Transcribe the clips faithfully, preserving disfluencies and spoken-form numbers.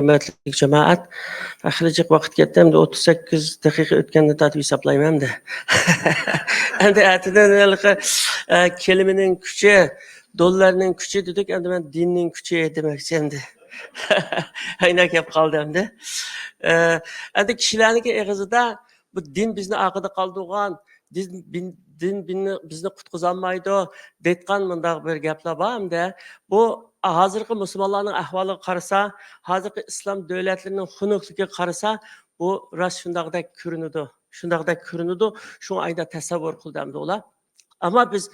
ھۆرمەتلىك جامائەت، خېلى جىق ۋاقىت كەتتى، ئەمدى ئوتتۇز سەككىز دەقىقە ئۆتكەندىن تارتىپ ھېسابلايمەن ئەمدى. ئەمدى ئەتىدىن ھېلىقى، ئە، كەلىمىنىڭ كۈچى، دوللارنىڭ كۈچى دېدۇق، ئەمدى مەن دىننىڭ كۈچى دېمەكچى ئەمدى. ئاينا كەپ قالدى ئەمدى. ئە، ئەمدى كىشىلەرنىڭكى ئېغىزىدا بۇ دىن بىزنى ئارقىدا قالدۇرغان، دىن، بىن-، دىن بىننى، بىزنى قۇتقۇزالمايدۇ دەيدىغان مۇنداق بىر گەپلەر بار ئەمدى. بۇ ھازىرقى مۇسۇلمانلارنىڭ ئەھۋالىغا قارىسا، ھازىرقى ئىسلام دۆلەتلىرىنىڭ خۇنۈكلۈكىگە قارىسا، بۇ راست شۇنداقدەك كۆرۈنىدۇ. شۇنداقدەك كۆرۈنىدۇ. شۇڭا ئايدا تەسەۋۋۇر قىلدى ئەمدى ئۇلار. ئەمما بىز،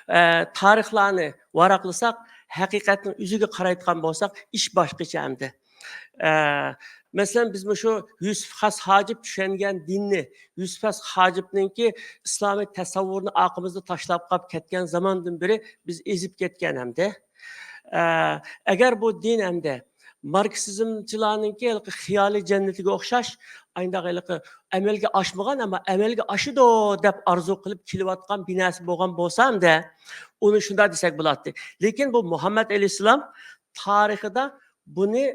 ئە، تارىخلارنى ۋاراقلىساق، ھەقىقەتنىڭ ئۆزىگە قارايدىغان بولساق، ئىش باشقىچە ئەمدى. ئە، مەسىلەن، بىز مۇشۇ يۈسۈپ خاس ھاجىپ چۈشەنگەن دىننى، يۈسۈپ خاس ھاجىپنىڭكى ئىسلامىي تەسەۋۋۇرنى ئارقىمىزدا تاشلاپ قاپ كەتكەن زاماندىن بېرى بىز ئېزىپ كەتكەن ئەمدى. ئە، ئەگەر بۇ دىن ئەمدى ماركسىزمچىلارنىڭكى ھېلىقى خىيالىي جەننىتىگە ئوخشاش، ئاينداق ھېلىقى ئەمەلگە ئاشمىغان، ئەمما ئەمەلگە ئاشىدۇ دەپ ئارزۇ قىلىپ كېلىۋاتقان بىناسى بولغان بولسا ئەمدى، ئۇنى شۇنداق دېسەك بولاتتى. لېكىن بۇ مۇھەممەد ئەلەيھىسسالام تارىخىدا بۇنى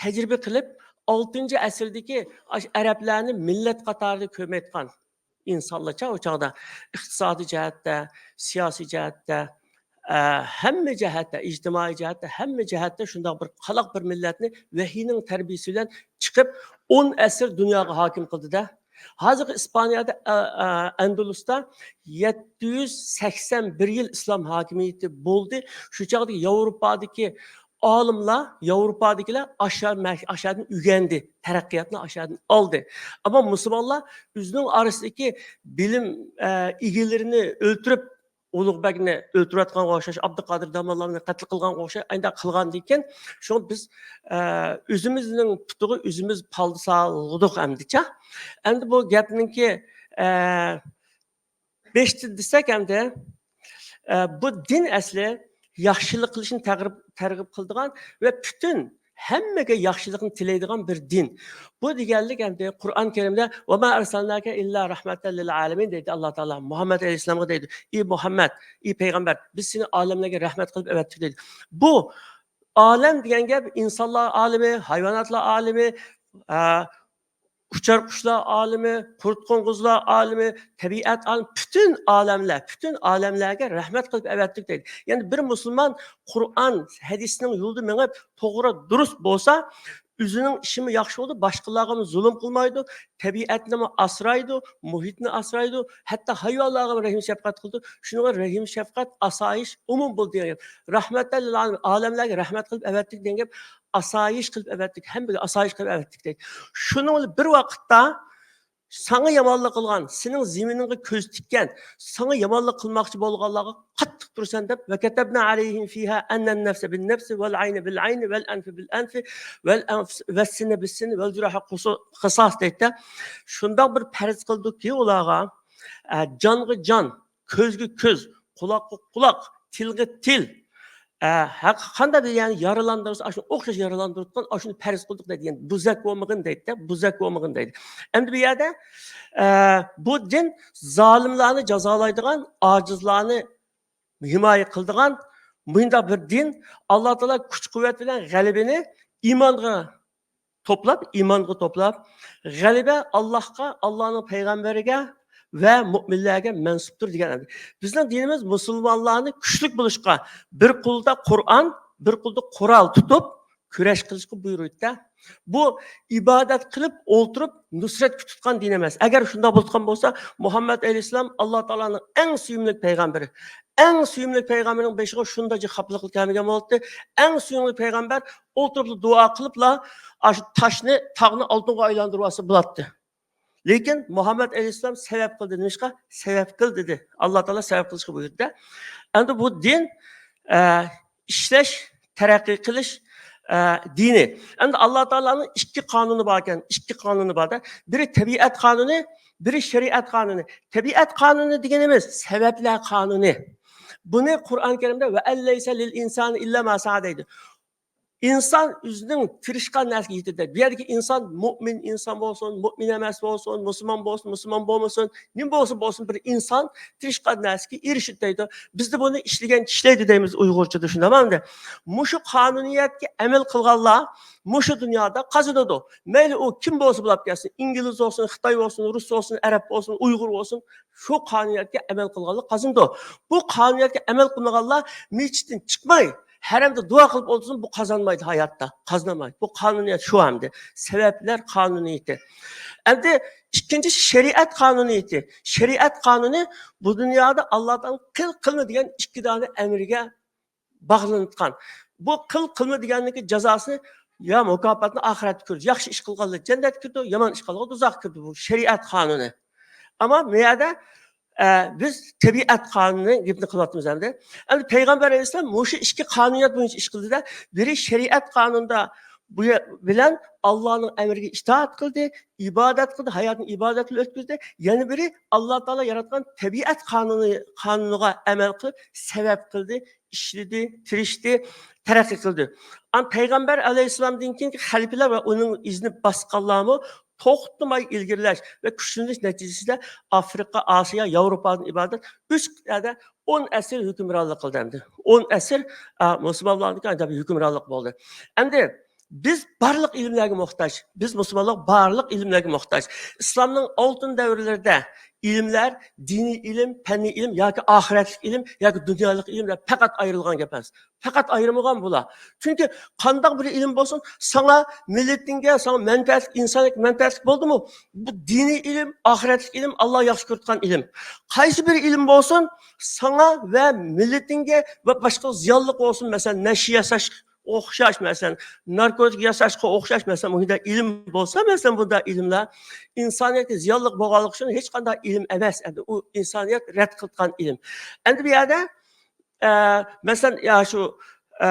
تەجرىبە قىلىپ، ئالتىنچى ئەسىردىكى ئاشۇ ئەرەبلەرنى مىللەت قاتارىدا كۆرمەيدىغان ئىنسانلارچە ئۇ چاغدا ئىقتىسادىي جەھەتتە، سىياسىي جەھەتتە، ئە، ھەممە جەھەتتە، ئىجتىمائىي جەھەتتە، ھەممە جەھەتتە شۇنداق بىر قالاق بىر مىللەتنى ۋەھىينىڭ تەربىيىسى بىلەن چىقىپ، ئون ئەسىر دۇنياغا ھاكىم قىلدى-دە. ھازىرقى ئىسپانىيەدە، ئە، ئە، ئەندۇلۇستا يەتتە يۈز سەكسەن بىر يىل ئىسلام ھاكىمىيىتى بولدى. شۇ چاغدا ياۋروپادىكى ئالىملار، ياۋروپادىكىلەر ئاشا-، ئاشادىن ئۆگەندى، تەرەققىياتنى ئاشادىن ئالدى. ئەمما مۇسۇلمانلار ئۆزىنىڭ ئارىسىدىكى بىلىم، ئە، ئىگىلىرىنى ئۆلتۈرۈپ، ئۇلۇغبەگنى ئۆلتۈرۈۋەتكەنگە ئوخشاش، ئابدۇقادىر داموللامنى قەتل قىلغانغا ئوخشاش، ئانداق قىلغاندىكىن، شۇڭا بىز، ئە، ئۆزىمىزنىڭ پۇتىغا ئۆزىمىز پالتا سالغۇدۇق ئەمدىچە. ئەمدى بۇ گەپنىڭكى، ئە، بېشىدا دېسەك ئەمدى، ئە، بۇ دىن ئەسلى ياخشىلىق قىلىشنى تەرغىب، تەرغىب قىلىدىغان ۋە پۈتۈن ھەممىگە ياخشىلىقنى تىلەيدىغان بىر دىن. بۇ دېگەنلىك ئەمدى قۇرئان كەرىمدە، «ۋەما ئەرسەلناكە ئىللا رەھمەتەن لىل ئالەمىن» دەيدۇ ئاللا تائالا. مۇھەممەد ئەلەيھىسسالامغا دەيدۇ، «ئى مۇھەممەد، ئى پەيغەمبەر، بىز سېنى ئالەملەرگە رەھمەت قىلىپ ئەۋەتتۇق» دەيدۇ. بۇ ئالەم دېگەن گەپ ئىنسانلار ئالىمى، ھايۋاناتلار ئالىمى، ئە، ئۇچار قۇشلار ئالىمى، قۇرت قوڭغۇزلار ئالىمى، تەبىئەت ئالىمى، پۈتۈن ئالەملەر، پۈتۈن ئالەملەرگە رەھمەت قىلىپ ئەۋەتتۇق دەيدۇ. يەنى بىر مۇسۇلمان قۇرئان، ھەدىسنىڭ يولىدا مېڭىپ، توغرا، دۇرۇست بولسا، ئۆزىنىڭ ئىشىمۇ ياخشى بولىدۇ، باشقىلارغىمۇ زۇلۇم قىلمايدۇ، تەبىئەتنىمۇ ئاسرايدۇ، مۇھىتنى ئاسرايدۇ، ھەتتا ھايۋانلارغىمۇ رەھىم شەپقەت قىلىدۇ. شۇنىڭغا رەھىم شەپقەت، ئاسايىش ئومۇم بولدى دېگەن گەپ. رەھمەتەن لىل ئالەمىن، ئالەملەرگە رەھمەت قىلىپ ئەۋەتتۇق دېگەن گەپ، ئاسايىش قىلىپ ئەۋەتتۇق، ھەممىگە ئاسايىش قىلىپ ئەۋەتتۇق دەيدۇ. شۇنىڭ بىلەن بىر ۋاقىتتا ساڭا يامانلىق قىلغان، سېنىڭ زېمىنىڭغا كۆز تىككەن، ساڭا يامانلىق قىلماقچى بولغانلارغا قاتتىق تۇرىسەن دەپ، «ۋەكەتەبنا ئەلەيھىم فىھا ئەننەن نەفسە بىن نەفسى ۋەل ئەينە بىل ئەينى ۋەل ئەنفە بىل ئەنفى ۋەل ئەنف-، ۋەسسىنە بىس سىنى ۋەل جۇرەھە قۇسۇ-، قىساس» دەيدۇ. شۇنداق بىر پەرز قىلدۇقكى ئۇلارغا، ئە، جانغا جان، كۆزگە كۆز، قۇلاققا قۇلاق، تىلغا تىل، ئە، ھەق-، قانداق بىر، يەنى يارىلاندۇرسا، ئاشۇنى ئوخشاش يارىلاندۇرۇۋاتقان، ئاشۇنى پەرز قىلدۇق دەيدىغان، بۇزەك بولمىغىن دەيدىدە، بۇزەك بولمىغىن دەيدۇ. ئەمدى بۇ يەردە، ئە، بۇ دىن زالىملارنى جازالايدىغان، ئاجىزلارنى ھىمايە قىلىدىغان مۇنداق بىر دىن. ئاللا تائالا كۈچ-قۇۋۋەت بىلەن غەلىبىنى ئىمانغا توپلاپ، ئىمانغا توپلاپ، غەلىبە ئاللاھقا، ئاللانىڭ پەيغەمبىرىگە ۋە مۆمىنلەرگە مەنسۇپتۇر دېگەن. بىزنىڭ دىنىمىز مۇسۇلمانلارنى كۈچلۈك بولۇشقا، بىر قولدا قۇرئان، بىر قولدا قورال تۇتۇپ، كۈرەش قىلىشقا بۇيرۇيدۇ-دە. بۇ ئىبادەت قىلىپ ئولتۇرۇپ نۇسرەت كۈتۈۋاتقان دىن ئەمەس. ئەگەر شۇنداق بولۇۋاتقان بولسا، مۇھەممەد ئەلەيھىسسالام ئاللا تائالانىڭ ئەڭ سۆيۈملۈك پەيغەمبىرى. ئەڭ سۆيۈملۈك پەيغەمبىرنىڭ بېشىغا شۇنداق جىق خاپىلىقلار كەلمىگەن بولاتتى. ئەڭ سۆيۈملۈك پەيغەمبەر ئولتۇرۇپلا دۇئا قىلىپلا، ئاشۇ تاشنى، تاغنى ئالتۇنغا ئايلاندۇرۇۋالسا بولاتتى. لېكىن مۇھەممەد ئەلەيھىسسالام سەۋەب قىلدى. نېمىشقا؟ سەۋەب قىل دېدى. ئاللا تائالا سەۋەب قىلىشقا بۇيرۇدى. ئەمدى بۇ دىن، ئە، ئىشلەش، تەرەققىي قىلىش، ئە، دىنى. ئەمدى ئاللا تائالانىڭ ئىككى قانۇنى بار ئىكەن. ئىككى قانۇنى بار-دە. بىرى تەبىئەت قانۇنى، بىرى شەرىئەت قانۇنى. تەبىئەت قانۇنى دېگىنىمىز سەۋەبلەر قانۇنى. بۇنى قۇرئان كەرىمدە «ۋە ئەن لەيسە لىل ئىنسانى ئىللا ما سەئە» دەيدۇ. ئىنسان ئۆزىنىڭ تىرىشقان نەرسىگە يېتىدۇ. بۇ يەردىكى ئىنسان مۆمىن ئىنسان بولسۇن، مۆمىن ئەمەس بولسۇن، مۇسۇلمان بولسۇن، مۇسۇلمان بولمىسۇن، نېمە بولسا بولسۇن، بىر ئىنسان تىرىشقان نەرسىگە ئېرىشىدۇ دەيدۇ. بىزدە بۇنى ئىشلىگەن كىشىلەر دەيمىز ئۇيغۇرچىدا، شۇنداقمۇ ئەمدى؟ مۇشۇ قانۇنىيەتكە ئەمەل قىلغانلار مۇشۇ دۇنيادا قازىنىدۇ. مەيلى ئۇ كىم بولسا بولۇپ كەتسۇن، ئىنگلىز بولسۇن، خىتاي بولسۇن، رۇس بولسۇن، ئەرەب بولسۇن، ئۇيغۇر بولسۇن، شۇ قانۇنىيەتكە ئەمەل قىلغانلار قازىنىدۇ. بۇ قانۇنىيەتكە ئەمەل قىلمىغانلار مەسچىتتىن چىقماي، ھەرەمدە دۇئا قىلىپ ئولتۇرسۇن، بۇ قازانمايدۇ ھاياتتا، قازانمايدۇ. بۇ قانۇنىيەت شۇ ئەمدى. سەۋەبلەر قانۇنىيىتى. ئەمدى ئىككىنچىسى شەرىئەت قانۇنىيىتى. شەرىئەت قانۇنى بۇ دۇنيادا ئاللا تائالا قىل، قىلما دېگەن ئىككى دانە ئەمرىگە باغلىنىۋاتقان. بۇ قىل، قىلما دېگەننىڭكى جازاسىنى يا مۇكاپاتنى ئاخىرەتتە كۆرىدۇ. ياخشى ئىش قىلغانلار جەننەتكە كىرىدۇ، يامان ئىش قىلغانلار دوزاخقا كىرىدۇ. بۇ شەرىئەت قانۇنى. ئەمما بۇ يەردە، ئە، بىز تەبىئەت قانۇنى گېپىنى قىلىۋاتىمىز ئەمدى. ئەمدى پەيغەمبەر ئەلەيھىسسالام مۇشۇ ئىككى قانۇنىيەت بويىچە ئىش قىلدى-دە، بىرى شەرىئەت قانۇنىدا بۇ يە-، بىلەن ئاللانىڭ ئەمرىگە ئىتائەت قىلدى، ئىبادەت قىلدى، ھاياتىنى ئىبادەت بىلەن ئۆتكۈزدى. يەنە بىرى ئاللا تائالا ياراتقان تەبىئەت قانۇنى، قانۇنىغا ئەمەل قىلىپ، سەۋەب قىلدى، ئىشلىدى، تىرىشتى، تەرەققىي قىلدى. ئەمما پەيغەمبەر ئەلەيھىسسالامدىن كېيىنكى خەلىپىلەر ۋە ئۇنىڭ ئىزىنى باسقانلارمۇ توختىماي ئىلگىرىلەش ۋە كۈچلىنىش نەتىجىسىدە ئافرىقا، ئاسىيا، ياۋروپادىن ئىبارەت ئۈچ قىتئەدە ئون ئەسىر ھۆكۈمرانلىق قىلدى ئەمدى. ئون ئەسىر، ئا، مۇسۇلمانلارنىڭكى ئاجايىپ ھۆكۈمرانلىق بولدى. ئەمدى بىز بارلىق ئىلىملەرگە موھتاج. بىز مۇسۇلمانلار بارلىق ئىلىملەرگە موھتاج. ئىسلامنىڭ ئالتۇن دەۋرلىرىدە ئىلىملەر دىنىي ئىلىم، پەننىي ئىلىم ياكى ئاخىرەتلىك ئىلىم ياكى دۇنيالىق ئىلىم دەپ پەقەت ئايرىلغان گەپ ئەمەس. پەقەت ئايرىمىغان بۇلار. چۈنكى قانداق بىر ئىلىم بولسۇن، ساڭا، مىللىتىڭگە، ساڭا مەنپەئەتلىك، ئىنسانىيەتكە مەنپەئەتلىك بولدىمۇ، بۇ دىنىي ئىلىم، ئاخىرەتلىك ئىلىم، ئاللا ياخشى كۆرىدىغان ئىلىم. قايسى بىر ئىلىم بولسۇن، ساڭا ۋە مىللىتىڭگە ۋە باشقا زىيانلىق بولسۇن، مەسىلەن، نەشە ياساش، ئوخشاش، مەسىلەن، ناركوتىك ياساشقا ئوخشاش، مەسىلەن، مۇنداق ئىلىم بولسا، مەسىلەن، بۇنداق ئىلىملەر ئىنسانىيەتكە زىيانلىق بولغانلىقى ئۈچۈن ھېچقانداق ئىلىم ئەمەس. ئەمدى ئۇ ئىنسانىيەت رەت قىلىدىغان ئىلىم. ئەمدى بۇ يەردە، ئە، مەسىلەن، يا شۇ، ئە،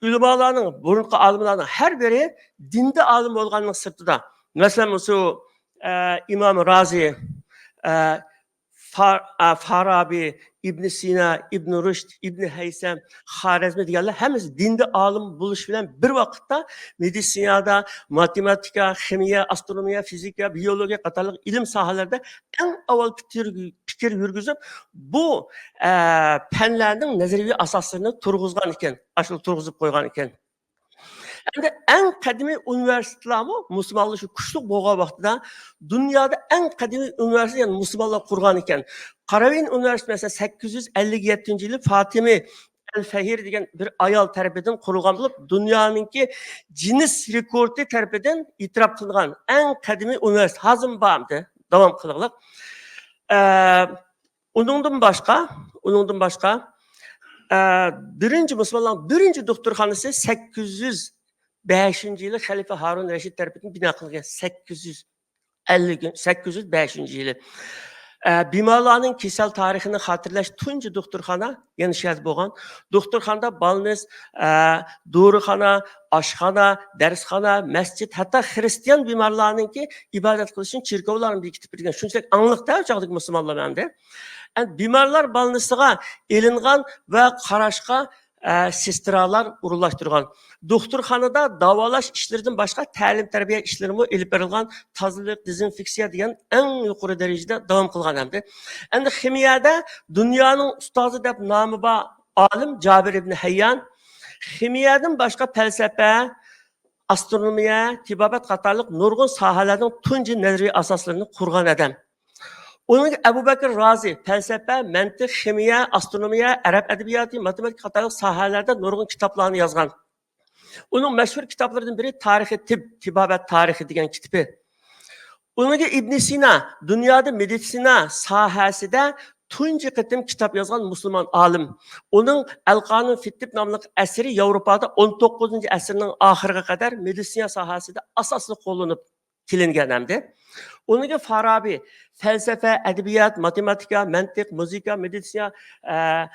ئۆلىمالارنىڭ، بۇرۇنقى ئالىملارنىڭ ھەر بىرى دىندا ئالىم بولغاننىڭ سىرتىدا، مەسىلەن، مۇشۇ، ئە، ئىمام رازى، ئە، فا-، ئا، فارابى، ئىبن سىنا، ئىبن رۇشد، ئىبن ھەيسەم، خارەزمى دېگەنلەر ھەممىسى دىندا ئالىم بولۇش بىلەن بىر ۋاقىتتا مېدىتسىنادا، ماتېماتىكا، خىمىيە، ئاسترونومىيە، فىزىكا، بىيولوگىيە قاتارلىق ئىلىم ساھەلەردە ئەڭ ئاۋۋال پىكىر، پىكىر يۈرگۈزۈپ، بۇ، ئە، پەنلەرنىڭ نەزەرىيەۋى ئاساسلىرىنى تۇرغۇزغان ئىكەن، ئاشۇ تۇرغۇزۇپ قويغان ئىكەن. ئەمدى ئەڭ قەدىمىي ئۇنىۋېرسىتېتلارمۇ مۇسۇلمانلار شۇ كۈچلۈك بولغان ۋاقتىدا دۇنيادا ئەڭ قەدىمىي ئۇنىۋېرسىتېت يەنە مۇسۇلمانلار قۇرغان ئىكەن. قاراۋىيىن ئۇنىۋېرسىتېتى مەسىلەن سەككىز يۈز ئەللىك يەتتىنچى يىلى فاتىمى ئەل فەھىر دېگەن بىر ئايال تەرىپىدىن قۇرۇلغان بولۇپ، دۇنيانىڭكى جىننېس رېكورتى تەرىپىدىن ئېتىراپ قىلىنغان ئەڭ قەدىمىي ئۇنىۋېرسىتېت. ھازىرمۇ بار ئەمدى، داۋام قىلغلىق. ئە، ئۇنىڭدىن باشقا، ئۇنىڭدىن باشقا، ئە، بىرىنچى مۇسۇلمانلارنىڭ بىرىنچى دوختۇرخانىسى سەككىز يۈز بەشىنچى يىلى خەلىپە ھارۇن رەشىد تەرىپىدىن بىنا قىلىنغان، سەككىز يۈز ئەللىك، سەككىز يۈز بەشىنچى يىلى. ئە، بىمارلارنىڭ كېسەل تارىخىنى خاتىرىلەش تۇنجى دوختۇرخانا يەنە شۇ يەردە بولغان. دوختۇرخانىدا بالنىس، ئە، دورىخانا، ئاشخانا، دەرسخانا، مەسچىت، ھەتتا خىرىستىيان بىمارلارنىڭكى ئىبادەت قىلىشىنى چېركاۋلارمۇ بېكىتىپ بەرگەن. شۇنچىلىك ئاڭلىق-دە چاغدىكى مۇسۇلمانلار ئەمدى. ئەمدى بىمارلار بالنىسىغا ئېلىنغان ۋە قاراشقا، ئە، سېسترالار ئورۇنلاشتۇرغان. دوختۇرخانىدا داۋالاش ئىشلىرىدىن باشقا تەلىم-تەربىيە ئىشلىرىمۇ ئېلىپ بېرىلغان. تازىلىق، دېزىنفېكسىيە دېگەن ئەڭ يۇقىرى دەرىجىدە داۋام قىلغان ئەمدى. ئەمدى خىمىيەدە دۇنيانىڭ ئۇستازى دەپ نامى بار ئالىم جابىر ئىبن ھەييان، خىمىيەدىن باشقا پەلسەپە، ئاسترونومىيە، تېبابەت قاتارلىق نۇرغۇن ساھەلەرنىڭ تۇنجى نەزەرىي ئاساسلىرىنى قۇرغان ئادەم. ئۇنىڭ ئەبۇ بەكىر رازى پەلسەپە، مەنتىق، خىمىيە، ئاسترونومىيە، ئەرەب ئەدەبىياتى، ماتېماتىكا قاتارلىق ساھەلەردە نۇرغۇن كىتابلارنى يازغان. ئۇنىڭ مەشھۇر كىتابلىرىدىن بىرى تارىخى تىب، تېبابەت تارىخى دېگەن كىتابى. ئۇنىڭ ئىبن سىنا دۇنيادا مېدىتسىنا ساھەسىدە تۇنجى قېتىم كىتاب يازغان مۇسۇلمان ئالىم. ئۇنىڭ ئەل قانۇن فىت تىب ناملىق ئەسىرى ياۋروپادا ئون توققۇزىنچى ئەسىرنىڭ ئاخىرىغا قەدەر مېدىتسىنا ساھەسىدە ئاساسلىق قوللىنىپ كېلىنگەن ئەمدى. ئۇنىڭ كېيىن فارابى فەلسەپە، ئەدەبىيات، ماتېماتىكا، مەنتىق، مۇزىكا، مېدىتسىنا، ئە،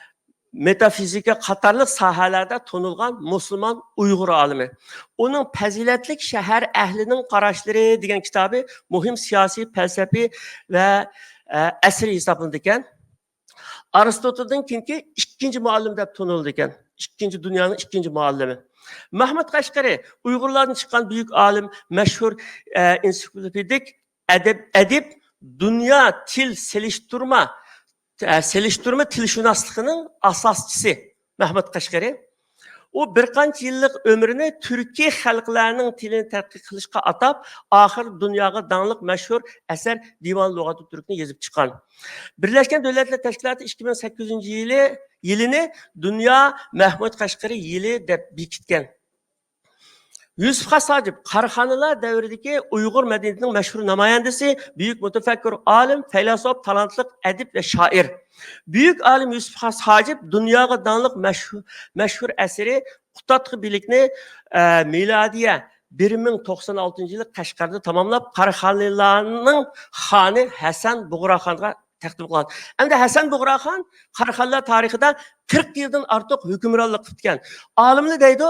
مېتافىزىكا قاتارلىق ساھەلەردە تونۇلغان مۇسۇلمان ئۇيغۇر ئالىمى. ئۇنىڭ پەزىلەتلىك شەھەر ئەھلىنىڭ قاراشلىرى دېگەن كىتابى مۇھىم سىياسىي، پەلسەپىي ۋە، ئە، ئەسىرى ھېسابلىنىدىكەن. ئارستوتېلدىن كېيىنكى ئىككىنچى مۇئەللىم دەپ تونۇلىدىكەن. ئىككىنچى، دۇنيانىڭ ئىككىنچى مۇئەللىمى. مەھمۇد قەشقىرى ئۇيغۇرلاردىن چىققان بۈيۈك ئالىم، مەشھۇر، ئە، ئېنسىكلوپېدىك ئەدىب، ئەدىب، دۇنيا تىل سېلىشتۇرما، ئە، سېلىشتۇرما تىلشۇناسلىقىنىڭ ئاساسچىسى مەھمۇد قەشقىرى. ئۇ بىر قانچە يىللىق ئۆمرىنى تۈركىي خەلقلەرنىڭ تىلىنى تەتقىق قىلىشقا ئاتاپ، ئاخىرى دۇنياغا داڭلىق مەشھۇر ئەسەر دىۋان لۇغاتۇ تۈركنى يېزىپ چىققان. بىرلەشكەن دۆلەتلەر تەشكىلاتى ئىككى مىڭ سەككىزىنچى يىلى، يىلىنى دۇنيا مەھمۇد قەشقىرى يىلى دەپ بېكىتكەن. يۈسۈپ خاس ھاجىپ، قاراخانىيلار دەۋرىدىكى ئۇيغۇر مەدەنىيىتىنىڭ مەشھۇر نامايەندىسى، بۈيۈك مۇتەفەككۇر، ئالىم، پەيلاسوپ، تالانتلىق ئەدىب ۋە شائىر. بۈيۈك ئالىم يۈسۈپ خاس ھاجىپ دۇنياغا داڭلىق مەشھۇر، مەشھۇر ئەسىرى قۇتادغۇ بىلىكنى، ئە، مىلادىيە بىر مىڭ توقسان ئالتىنچى يىلى قەشقەردە تاماملاپ، قاراخانىيلارنىڭ خانى ھەسەن بۇغراخانغا تەقدىم قىلغان. ئەمدى ھەسەن بۇغراخان قاراخانىيلار تارىخىدا قىرىق يىلدىن ئارتۇق ھۆكۈمرانلىق قىپتىكەن. ئالىملار دەيدۇ،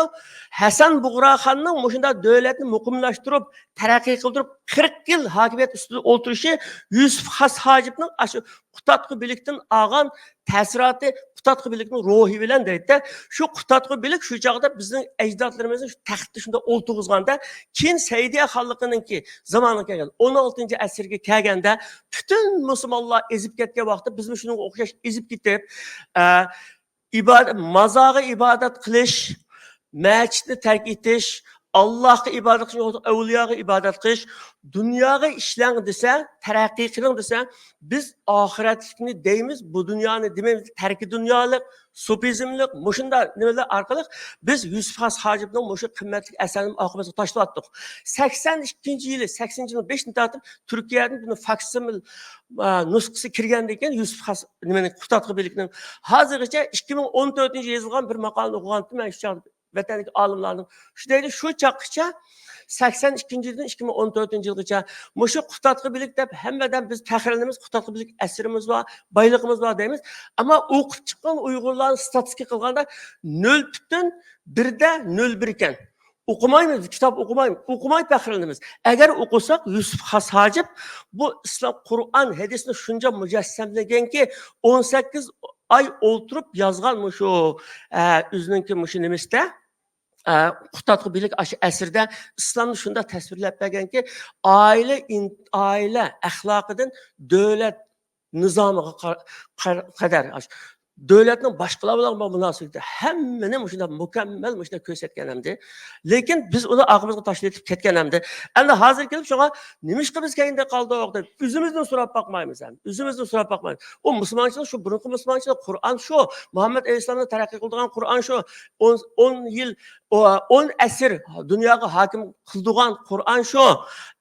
ھەسەن بۇغراخاننىڭ مۇشۇنداق دۆلەتنى مۇقىملاشتۇرۇپ، تەرەققىي قىلدۇرۇپ، قىرىق يىل ھاكىمىيەت ئۈستىدە ئولتۇرۇشى يۈسۈپ خاس ھاجىپنىڭ ئاشۇ قۇتادغۇ بىلىكتىن ئالغان تەسىراتى، قۇتادغۇ بىلىكنىڭ روھى بىلەن دەيدىدە، شۇ قۇتادغۇ بىلىك شۇ چاغدا بىزنىڭ ئەجدادلىرىمىزنى شۇ تەختتە شۇنداق ئولتۇرغۇزغاندا، كېيىن سەئىدىيە خانلىقىنىڭكى زامانىغا كەلگەن، ئون ئالتىنچى ئەسىرگە كەلگەندە، پۈتۈن مۇسۇلمانلار ئېزىپ كەتكەن ۋاقىتتا بىزمۇ شۇنىڭغا ئوخشاش ئېزىپ كېتىپ، ئە، ئىبادەت، مازارغا ئىبادەت قىلىش، مەچىتنى تەرك ئېتىش، ئاللاھقا ئىبادەت قىلىش، ئەۋلىياغا ئىبادەت قىلىش، دۇنياغا ئىشلەڭ دېسە، تەرەققىي قىلىڭ دېسە، بىز ئاخىرەتلىكنى دەيمىز، بۇ دۇنيانى دېمەيمىز، تەركى دۇنيالىق، سۇپىزملىق، مۇشۇنداق نېمىلەر ئارقىلىق بىز يۈسۈپ خاس ھاجىپنىڭ مۇشۇ قىممەتلىك ئەسەرنى ئارقىمىزغا تاشلاۋاتتۇق. سەكسەن ئىككىنچى يىلى، سەكسىنىنچى يىلنىڭ بېشىدىن تارتىپ تۈركىيەدىن بۇنى فاكسىمىل، ئا، نۇسخىسى كىرگەندىن كېيىن يۈسۈپ خاس، نېمىنى، قۇتادغۇ بىلىكنىڭ ھازىرغىچە ئىككى مىڭ ئون تۆتىنچى يىلى يېزىلغان بىر ماقالىنى ئوقۇغانتىم مەن شۇ چاغدا. ۋەتەندىكى ئالىملارنىڭ شۇ دەيدۇ، شۇ چاغقىچە، سەكسەن ئىككىنچى يىلدىن ئىككى مىڭ ئون تۆتىنچى يىلغىچە مۇشۇ قۇتادغۇ بىلىك دەپ ھەممىدىن بىز پەخىرلىنىمىز، قۇتادغۇ بىلىك ئەسىرىمىز بار، بايلىقىمىز بار دەيمىز. ئەمما ئوقۇپ چىققان ئۇيغۇرلارنى ستاتىستىكا قىلغاندا نۆل پۈتۈن بىردە نۆل بىر ئىكەن. ئوقۇمايمىز، كىتاب ئوقۇمايمىز، ئوقۇماي پەخىرلىنىمىز. ئەگەر ئوقۇساق، يۈسۈپ خاس ھاجىپ بۇ ئىسلام قۇرئان ھەدىسنى شۇنچە مۇجەسسەملىگەنكى، ئون سەككىز ئاي ئولتۇرۇپ يازغان مۇشۇ، ئە، ئۆزىنىڭكى مۇشۇ نېمىسىدە، ئە، قۇتادغۇ بىلىك ئاشۇ ئەسىردە ئىسلامنى شۇنداق تەسۋىرلەپ بەرگەنكى، ئائىلە ئىن-، ئائىلە ئەخلاقىدىن دۆلەت نىزامىغا قا-، قا-، قەدەر، ئاشۇ دۆلەتنىڭ باشقىلار بىلەن بولغان مۇناسىۋىتى، ھەممىنى مۇشۇنداق مۇكەممەل مۇشۇنداق كۆرسەتكەن ئەمدى. لېكىن بىز ئۇنى ئارقىمىزغا تاشلىۋېتىپ كەتكەن ئەمدى. ئەمدى ھازىر كېلىپ شۇڭا نېمىشقا بىز كەينىدە قالدۇق دەپ ئۆزىمىزدىن سوراپ باقمايمىز ئەمدى. ئۆزىمىزدىن سوراپ باقمايمىز. ئۇ مۇسۇلمانچىلىق شۇ، بۇرۇنقى مۇسۇلمانچىلىق، قۇرئان شۇ، مۇھەممەد ئەلەيھىسسالامنىڭ تەرەققىي قىلدۇرغان قۇرئان شۇ، ئون، ئون يىل، ئون ئەسىر دۇنياغا ھاكىم قىلدۇرغان قۇرئان شۇ.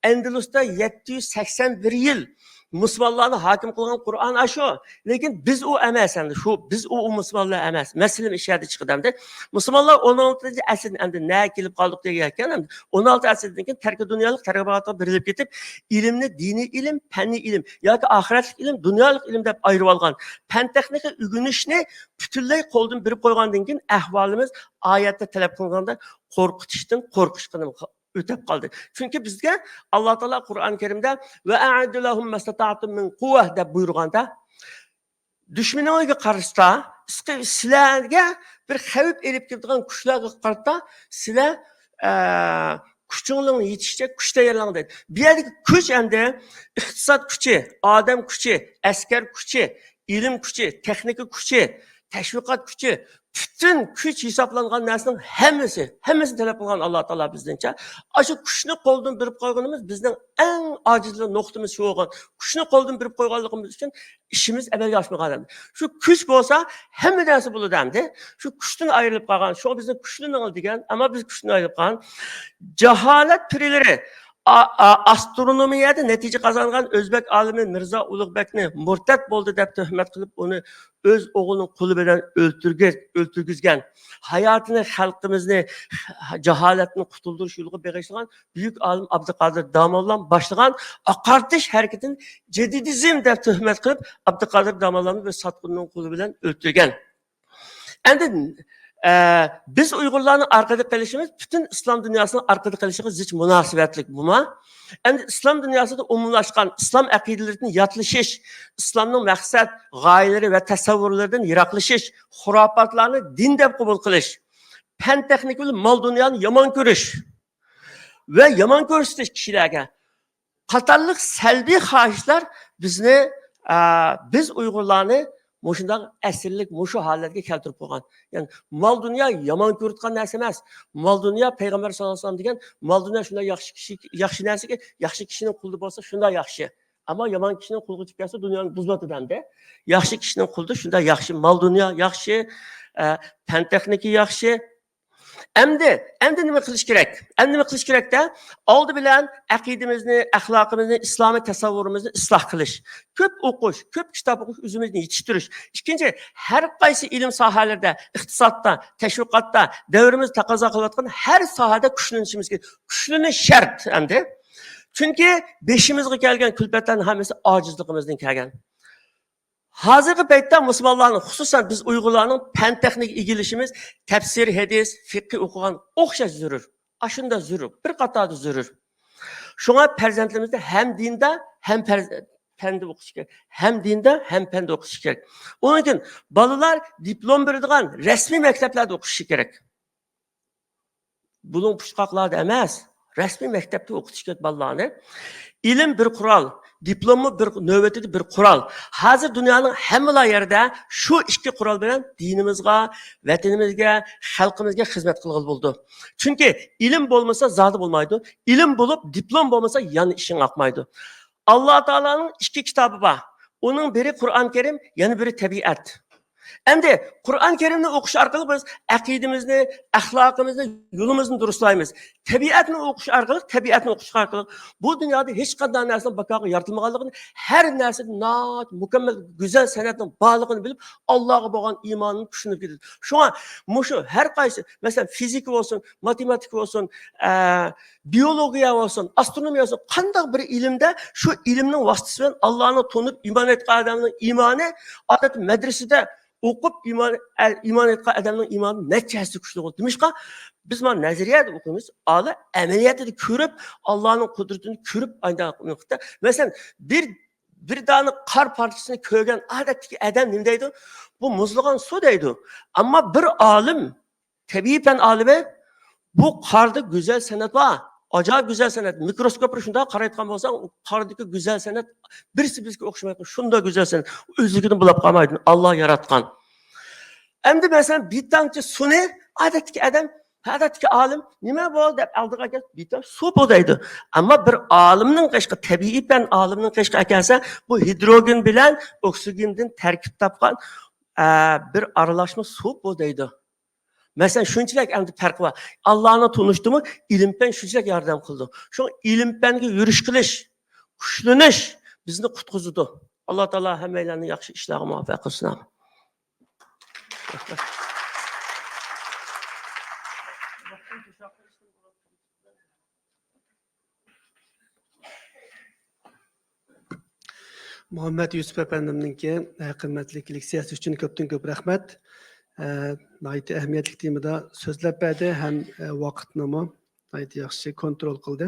ئەندىلۇستا يەتتە يۈز سەكسەن بىر يىل مۇسۇلمانلارنى ھاكىم قىلغان قۇرئان ئاشۇ. لېكىن بىز ئۇ ئەمەس ئەمدى. شۇ، بىز ئۇ، ئۇ مۇسۇلمانلار ئەمەس. مەسىلە ئىش يەردە چىقىدۇ ئەمدى. مۇسۇلمانلار ئون ئالتىنچى ئەسىردىن ئەمدى نەگە كېلىپ قالدۇق دېگەن ئەمدى. ئون ئالتە ئەسىردىن كېيىن تەركى دۇنيالىق تەرەققىياتقا بېرىلىپ كېتىپ، ئىلىمنى دىنىي ئىلىم، پەننىي ئىلىم ياكى ئاخىرەتلىك ئىلىم، دۇنيالىق ئىلىم دەپ ئايرىۋالغان. پەن تېخنىكا ئۆگىنىشنى پۈتۈنلەي قولدىن بېرىپ قويغاندىن كېيىن ئەھۋالىمىز ئايەتتە تەلەپ قىلغاندا قورقۇتۇشتىن قورقۇشقا ئۆتۈپ قالدى. چۈنكى بىزگە ئاللا تائالا قۇرئان كەرىمدە «ۋە ئەئىددۇ لەھۇم مەستەتەئتۇم مىن قۇۋۋە» دەپ بۇيرۇغاندا، دۈشمىنىڭىزگە قارىتا، سىلەرگە بىر خەۋپ ئېلىپ كېلىدىغان كۈچلەرگە قارىتا سىلەر، ئە، كۈچۈڭلارنىڭ يېتىشىچە كۈچ تەييارلاڭ دەيدۇ. بۇ يەردىكى كۈچ ئەمدى ئىقتىساد كۈچى، ئادەم كۈچى، ئەسكەر كۈچى، ئىلىم كۈچى، تېخنىكا كۈچى، تەشۋىقات كۈچى، پۈتۈن كۈچ ھېسابلانغان نەرسىنىڭ ھەممىسى، ھەممىسىنى تەلەپ قىلغان ئاللا تائالا بىزدىنچە. ئاشۇ كۈچنى قولدىن بېرىپ قويغىنىمىز بىزنىڭ ئەڭ ئاجىزلىق نۇقتىمىز شۇ بولغان. كۈچنى قولدىن بېرىپ قويغانلىقىمىز ئۈچۈن ئىشىمىز ئەمەلگە ئاشمىغان. شۇ كۈچ بولسا ھەممە نەرسە بولىدۇ ئەمدى. شۇ كۈچتىن ئايرىلىپ قالغان. شۇڭا بىزنى كۈچلىنىڭ دېگەن، ئەمما بىز كۈچتىن ئايرىلىپ قالغان. جاھالەت پىرىلىرى ئا-، ئا-، ئاسترونومىيەدە نەتىجە قازانغان ئۆزبەك ئالىمى مىرزا ئۇلۇغبەكنى مۇرتەت بولدى دەپ تۆھمەت قىلىپ، ئۇنى ئۆز ئوغلىنىڭ قولى بىلەن ئۆلتۈرگۈ-، ئۆلتۈرگۈزگەن. ھاياتىنى خەلقىمىزنى جاھالەتتىن قۇتۇلدۇرۇش يولىغا بېغىشلىغان بۈيۈك ئالىم ئابدۇقادىر داموللام باشلىغان ئاقارتىش ھەرىكىتىنى جەدىدىزم دەپ تۆھمەت قىلىپ، ئابدۇقادىر داموللامنى بىر ساتقۇننىڭ قولى بىلەن ئۆلتۈرگەن. ئەمدى، ئە، بىز ئۇيغۇرلارنىڭ ئارقىدا قېلىشىمىز پۈتۈن ئىسلام دۇنياسىنىڭ ئارقىدا قېلىشىغا زىچ مۇناسىۋەتلىك بۇما. ئەمدى ئىسلام دۇنياسىدا ئومۇملاشقان ئىسلام ئەقىدىلىرىدىن ياتلىشىش، ئىسلامنىڭ مەقسەت، غايىلىرى ۋە تەسەۋۋۇرلىرىدىن يىراقلىشىش، خۇراپاتلارنى دىن دەپ قوبۇل قىلىش، پەن تېخنىكا بىلەن مال دۇنيانى يامان كۆرۈش ۋە يامان كۆرسىتىش كىشىلەرگە قاتارلىق سەلبىي خاھىشلار بىزنى، ئە، بىز ئۇيغۇرلارنى مۇشۇنداق ئەسىرلىك، مۇشۇ ھالەتكە كەلتۈرۈپ قويغان. يەنى مال دۇنيا يامان كۆرۈتكەن نەرسە ئەمەس. مال دۇنيا پەيغەمبەر ساللاللاھۇ ئەلەيھى ۋەسەللەم دېگەن، مال دۇنيا شۇنداق ياخشى كىشى، ياخشى نەرسىكى، ياخشى كىشىنىڭ قولىدا بولسا شۇنداق ياخشى. ئەمما يامان كىشىنىڭ قولىغا كېلىپ كەلسە دۇنيانى بۇزۇۋاتىدۇ ئەمدى. ياخشى كىشىنىڭ قولىدا شۇنداق ياخشى. مال دۇنيا ياخشى، ئە، پەن تېخنىكا ياخشى. ئەمدى، ئەمدى نېمە قىلىش كېرەك؟ ئەمدى نېمە قىلىش كېرەكتە؟ ئالدى بىلەن ئەقىدىمىزنى، ئەخلاقىمىزنى، ئىسلامىي تەسەۋۋۇرىمىزنى ئىسلاھ قىلىش. كۆپ ئوقۇش، كۆپ كىتاب ئوقۇش، ئۆزىمىزنى يېتىشتۈرۈش. ئىككىنچى، ھەر قايسى ئىلىم ساھەلىرىدە، ئىقتىسادتا، تەشۋىقاتتا، دەۋرىمىز تەقەززا قىلىۋاتقان ھەر ساھەدە كۈچلىنىشىمىز كېرەك. كۈچلىنىش شەرت ئەمدى. چۈنكى بېشىمىزغا كەلگەن كۈلپەتلەرنىڭ ھەممىسى ئاجىزلىقىمىزدىن كەلگەن. ھازىرقى پەيتتە مۇسۇلمانلارنىڭ، خۇسۇسەن بىز ئۇيغۇرلارنىڭ پەن تېخنىكا ئىگىلىشىمىز تەپسىر ھەدىس، فىقھى ئوقۇغان ئوخشاش زۆرۈر. ئاشۇنداق زۆرۈر، بىر قاتاردا زۆرۈر. شۇڭا پەرزەنتلىرىمىزنى ھەم دىندا، ھەم پەرز-، پەندە ئوقۇتۇش كېرەك. ھەم دىندا، ھەم پەندە ئوقۇتۇش كېرەك. ئۇنىڭ ئۈچۈن بالىلار دىپلوم بېرىدىغان رەسمىي مەكتەپلەردە ئوقۇشى كېرەك. بۇلۇڭ پۇچقاقلاردا ئەمەس، رەسمىي مەكتەپتە ئوقۇتۇش كېرەك بالىلارنى. ئىلىم بىر قورال، دىپلوممۇ بىر، نۆۋىتىدە بىر قورال. ھازىر دۇنيانىڭ ھەممىلا يەردە شۇ ئىككى قورال بىلەن دىنىمىزغا، ۋەتىنىمىزگە، خەلقىمىزگە خىزمەت قىلغىلى بولىدۇ. چۈنكى ئىلىم بولمىسا زادى بولمايدۇ. ئىلىم بولۇپ، دىپلوم بولمىسا يەنە ئىشىڭ ئاقمايدۇ. ئاللا تائالانىڭ ئىككى كىتابى بار. ئۇنىڭ بىرى قۇرئان كەرىم، يەنە بىرى تەبىئەت. ئەمدى قۇرئان كەرىمنى ئوقۇش ئارقىلىق بىز ئەقىدىمىزنى، ئەخلاقىمىزنى، يولىمىزنى دۇرۇسلايمىز. تەبىئەتنى ئوقۇش ئارقىلىق، تەبىئەتنى ئوقۇش ئارقىلىق بۇ دۇنيادا ھېچقانداق نەرسىنىڭ بىكارغا يارىتىلمىغانلىقىنى، ھەر نەرسىدە ناھايىتى مۇكەممەل، گۈزەل سەنئەتنىڭ بارلىقىنى بىلىپ، ئاللاغا بولغان ئىمانىمىز كۈچلىنىپ كېتىدۇ. شۇڭا مۇشۇ ھەر قايسى، مەسىلەن، فىزىكا بولسۇن، ماتېماتىكا بولسۇن، ئە، بىيولوگىيە بولسۇن، ئاسترونومىيە بولسۇن، قانداق بىر ئىلىمدە شۇ ئىلىمنىڭ ۋاسىتىسى بىلەن ئاللانى تونۇپ ئىمان ئېيتقان ئادەمنىڭ ئىمانى، ئادەتتە مەدرىسىدە ئوقۇپ ئىمان، ئە، ئىمان ئېيتقان ئادەمنىڭ ئىمانى نەچچە ھەسسە كۈچلۈك بولىدۇ. نېمىشقا؟ بىز مانا نەزەرىيەدە ئوقۇيمىز، ئالا ئەمەلىيەتتە كۆرۈپ، ئاللانىڭ قۇدرىتىنى كۆرۈپ، ئايدا، مەسىلەن، بىر، بىر دانە قار پارچىسىنى كۆرگەن ئادەتتىكى ئادەم نېمە دەيدۇ؟ بۇ مۇزلىغان سۇ دەيدۇ. ئەمما بىر ئالىم، تەبىئىي پەن ئالىمى، بۇ قاردا گۈزەل سەنئەت بار. ئاجايىپ گۈزەل سەنئەت. مىكروسكوپ بىلەن شۇنداق قارايدىغان بولساڭ، ئۇ قاردىكى گۈزەل سەنئەت بىرسى بىرسىگە ئوخشىمايدۇ. شۇنداق گۈزەل سەنئەت. ئۆزلۈكىدىن بولاپ قالمايدۇ. ئاللا ياراتقان. ئەمدى مەسىلەن، بىر تامچە سۇنى ئادەتتىكى ئادەم، ئادەتتىكى ئالىم، «نېمە بۇ؟» دەپ ئالدىغا كەلسە، «بىر تامچە سۇ بۇ» دەيدۇ. ئەمما بىر ئالىمنىڭ قېشىغا، تەبىئىي پەن ئالىمنىڭ قېشىغا ئەكەلسە، «بۇ ھىدروگېن بىلەن ئوكسىگېندىن تەركىب تاپقان، ئە، بىر ئارىلاشما سۇ بۇ» دەيدۇ. مەسىلەن، شۇنچىلىك ئەمدى پەرقى بار. ئاللانى تونۇشتىمۇ ئىلىم پەن شۇنچىلىك ياردەم قىلىدۇ. شۇڭا ئىلىم پەنگە يۈرۈش قىلىش، كۈچلىنىش بىزنى قۇتقۇزىدۇ. ئاللا تائالا ھەممەيلەننى ياخشى ئىشلارغا مۇۋەپپەق قىلسۇن. ئامىن. مۇھەممەد يۈسۈپ ئەپەندىمنىڭكى، ئە، قىممەتلىك لېكسىيەسى ئۈچۈن كۆپتىن كۆپ رەھمەت. ئە، ناھايىتى ئەھمىيەتلىك تېمىدا سۆزلەپ بەردى ھەم، ئە، ۋاقىتنىمۇ ناھايىتى ياخشى كونترول قىلدى.